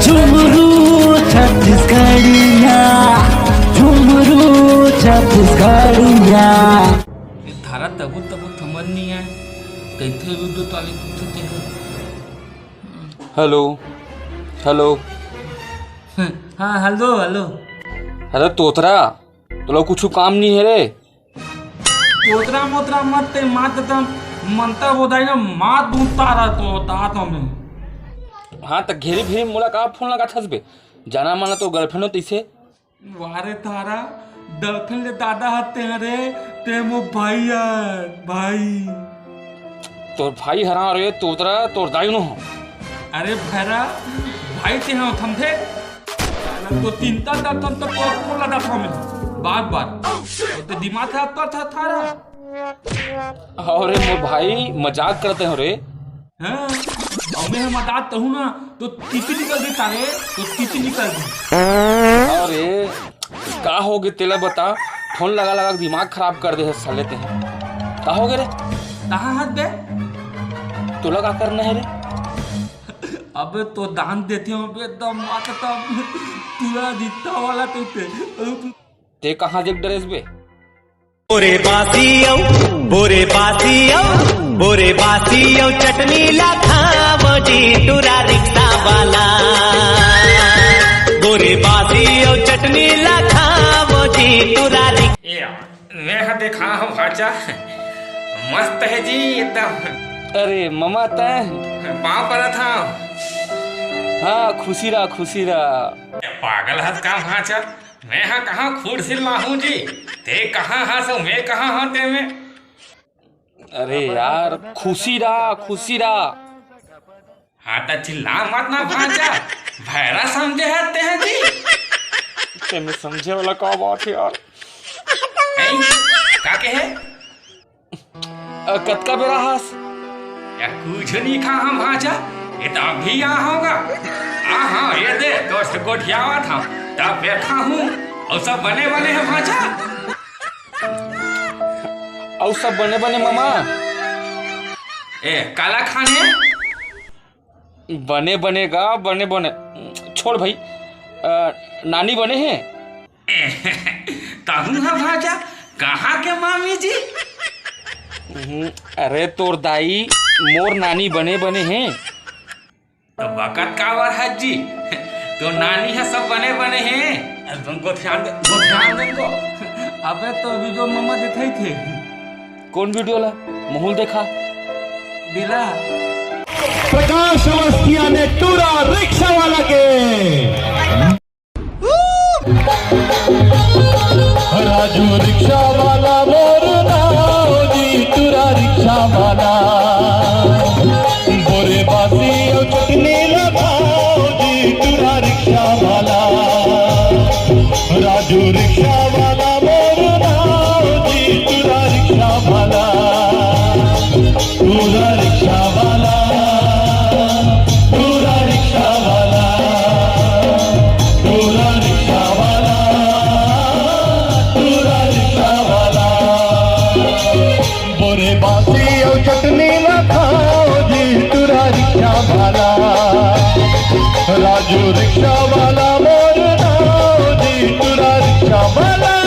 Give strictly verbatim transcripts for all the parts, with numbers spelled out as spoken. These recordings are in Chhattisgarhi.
झुमरू छत्तीसगढ़िया, झुमरू छत्तीसगढ़िया। ए, थारा तबो तबो समझ नहीं आए, कैसे वीडियो ताले कुछ ते। Hello, hello. हाँ, हेलो, हेलो। अरे तोतरा, तोला कुछ काम नहीं है रे? तोतरा मोतरा मत ते, मात तम मनता बोधाई ना, मात दूंता रहा तो तात हमें। हाँ, त घेरी भेरी मोला का फोन लगा थस बे? जाना माना तो गर्लफ्रेंड हो तैसे। वारे थारा, डलफिन ले दादा हत्ते हैं रे, ते मो भाई यार, भाई। तोर भाई हरा रे, तोतरा, तोर दाई नो हो। अरे भैरा, भाई ते हैं थमथे। साला तो चिंता डलफिन तो कोला दादा हमें, बार बार। तो दिमाग खराब तो था थारा। अरे मोर भाई, मजाक करते हो रे। हाँ, अउ मैं ह मजाक कहूँ ना, तो तीती निकल गई तारे, तो तीती निकल गई। अरे, का हो गे तेला बता, फोन लगा लगा के दिमाग खराब कर दे है साले ते। का हो गे रे? कहाँ हाथ दे? तोला का करना है रे? अबे तो दान देते हो बे, दम माता तब तुरा दिखता वाला ते ते। ते कहाँ देख डरेस बे? बोरे बासी अउ, बोरे बासी अउ, बोरे बासी अउ चटनी ला खावो जी टूरा रिक्शा वाला। बोरे बासी अउ चटनी ला खावो जी टूरा रिक्शा। ए, मैं हा देखा हूँ भांचा, मस्त है जी एकदम। अरे ममा तैं? पाँव परत हँव। हाँ, खुशी रहा, खुशी रहा। पागल हस का भांचा? मैं हा कहाँ खुर्सी लाहूं जी, ते कहाँ हस अउ मैं कहाँ हँव ते में। अरे यार, खुशी रहा, खुशी रहा। हाँ, त चिल्ला मत ना भांचा, भैरा समझे हस ते ह जी। ते में समझे वाला का बात है यार? हैं? का कहे? अ, कतका बेरा हस? या कुछ नहीं खा हम भांचा, ये तो अभी आ होगा। आ हाँ, ये दे, तो से गोठियावत हम, तब देखा हूँ, अउ सब बने बने हैं भांचा। अउ सब बने बने ममा। ए, काला खाने? बने बने गा, बने बने। छोड़ भाई, अ, नानी बने हैं। तहूँ ह भांचा, कहाँ के मामी जी? हम्म, अरे तोर दाई, मोर नानी बने बने हैं। तो बकत काबर हस जी? तो नानी ह सब बने बने हैं। अब तुमको ध्यान दे, वो ध्यान दे इनको। अबे तो वीडियो ममा दिखाई थे। कौन वीडियो ला? मुहुल देखा। दिला। प्रकाश अवस्थिया ने टूरा रिक्शा वाला के। राजू रिक्शा वाला मोर नाव जी, टूरा रिक्शा वाला। बोरे बासी अउ चटनी ला खाव जी, टूरा रिक्शा वाला। राजू रिक्शा वाला मोर नाव जी, टूरा रिक्शा वाला। टूरा रिक्शा वाला, टूरा रिक्शा वाला, टूरा रिक्शा वाला, टूरा रिक्शा वाला। बोरे बासी अउ चटनी ला खाव जी, टूरा रिक्शा वाला। राजू रिक्शा वाला मोर नाव जी, टूरा रिक्शा वाला।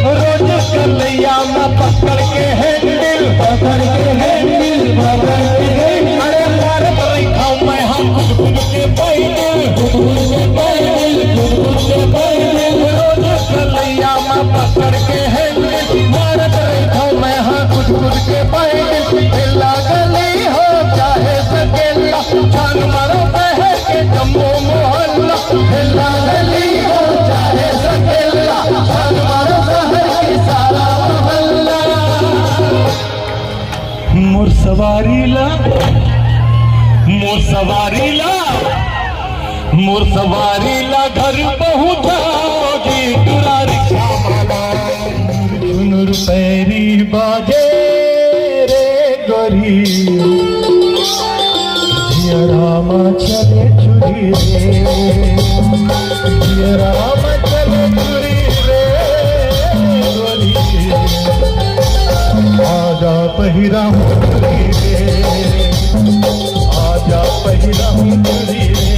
रोज कलैया में पकड़ के हैंडल, पकड़ के हैंडल, पकड़ के हैंडल। अरे मारत रहिथौं मैं हाँ खुद खुद के पैडल, खुद खुद के पैडल, खुद खुद के पैडल। रोज कलैया में पकड़ के हैंडल, मारत रहिथौं मैं हाँ खुद खुद के पैडल। हिला गली हो चाहे सकेला, छान मारो शहर के जम्मो मोहल्ला। हिला गली हो चाहे सकेला, छान मारो शहर के सारा मोहल्ला। मोर सवारी ला, मोर सवारी ला, मोर सवारी ला घर पहुँचाओ जी, टूरा रिक्शा वाला। पैरी बाजे रे गोरी, जियरा मा चले चुरी रे, जियरा मा चले चुरी रे गोरी। आजा पहिरा हूँ चुरी रे, आजा पहिरा हूँ चुरी रे।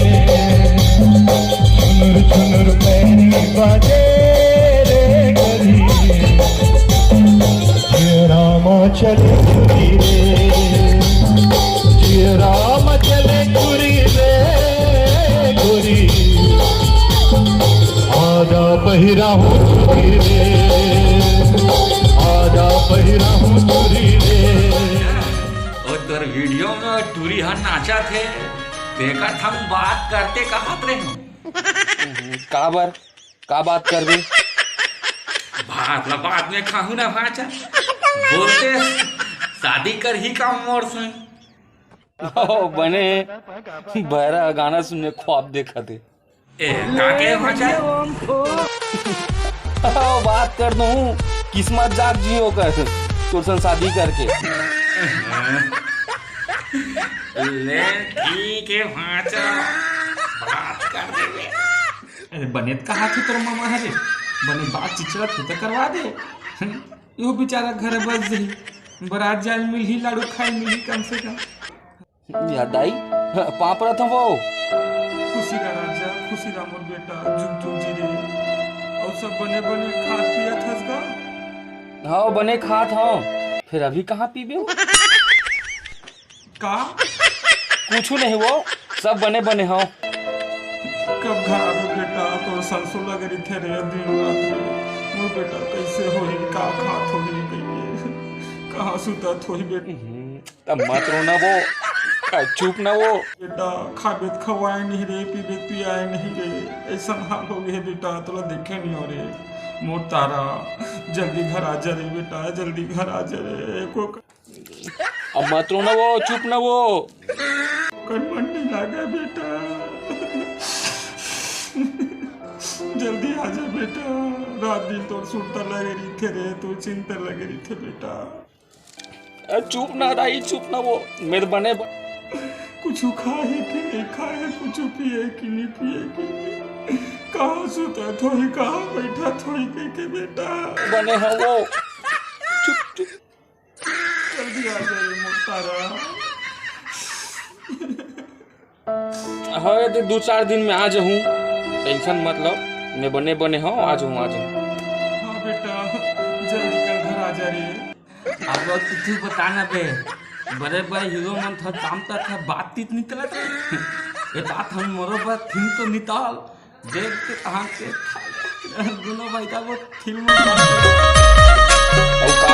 चुनुर चुनुर पैरी बाजे रे गोरी, जियरा मा चले चुरी रे, जियरा मा चले चुरी रे गोरी। आजा पहिरा हूँ चुरी रे, आजा पहिरा हूँ चुरी रे। ओ तोर वीडियो में टूरी ह नाचत हे, तेकर हम बात करते कहत रहे हूँ। काबर? का बात करबे? बात ला बाद में खाहू ना भांचा। बोलते शादी करही का मोर संग? ओ, बने भैरा गाना सुनने ख्वाब देखत हे। ए, का के भांचा? ओ, बात कर दूं, किस्मत जाग जी ओकर, तोर संग शादी करके। ले, ठीक है भांचा, बात कर देबे। अरे बने त कहा थे तोर मामा हरे, बने बात चिचरा थे त करवा दे। यो बेचारा घर बस जही, बरात जाए मिलही, लाडू खाए मिलही कम से कम। या दाई, पाँव परत हंव वो। खुशी रह राजा, खुशी रह मोर बेटा, जुग जुग जी रे। अउ सब बने बने खात पियत हस गा? हव, बने खात हंव। फिर अभी कहाँ पीबे वो? का? कुछु नहीं वो, सब बने बने हंव। कब घर आबे बेटा, तोर संसो लगे रहिथे रे, दिन रात रे। मोर बेटा कैसे होही, का खात होही, कहिए कहाँ सुतत होही बेटा। हम्म, तब मत रो ना वो, का चुप ना वो। बेटा, खाबे त खवाए नहीं रे, पीबे त पियाए नहीं रे। ऐसन हाल हो गए बेटा, तोला देखे नहीं हो रे। मोर तारा, जल्दी घर आ जा रे बेटा, जल्दी घर आ जा रे। एको अब मत रो ना वो, चुप ना वो। कर मन नहीं लागे बेटा। जल्दी आ जा बेटा, रात दिन तोर सुरता लगे रहिथे रे, तोर चिंता लगे रहिथे बेटा। ए, चुप ना दाई, चुप ना वो, मेरे बने ब- कुछ खाए कि नहीं खाए, कुछ पिए कि नहीं पिए कि नहीं? कहाँ सुतत होही, कहाँ बैठत होही कह के बेटा। बने हंव वो। चुप, चुप। जल्दी आ जाए मोर तारा। हाँ, ये तो दो चार दिन में आ जाहूँ, tension मत लो, मैं बने बने हंव, आ जाहूँ, आ जाहूँ। हाँ बेटा, जल्दी कर घर आ जा रे। अब कुछ बता ना बे, बड़े बड़े हीरो मन था काम तक है, बातचीत निकलत है। ये बात हम मोरो पर फिल्म तो निकाल, देख के कहाँ के दोनों भाई का वो फिल्म। अउ का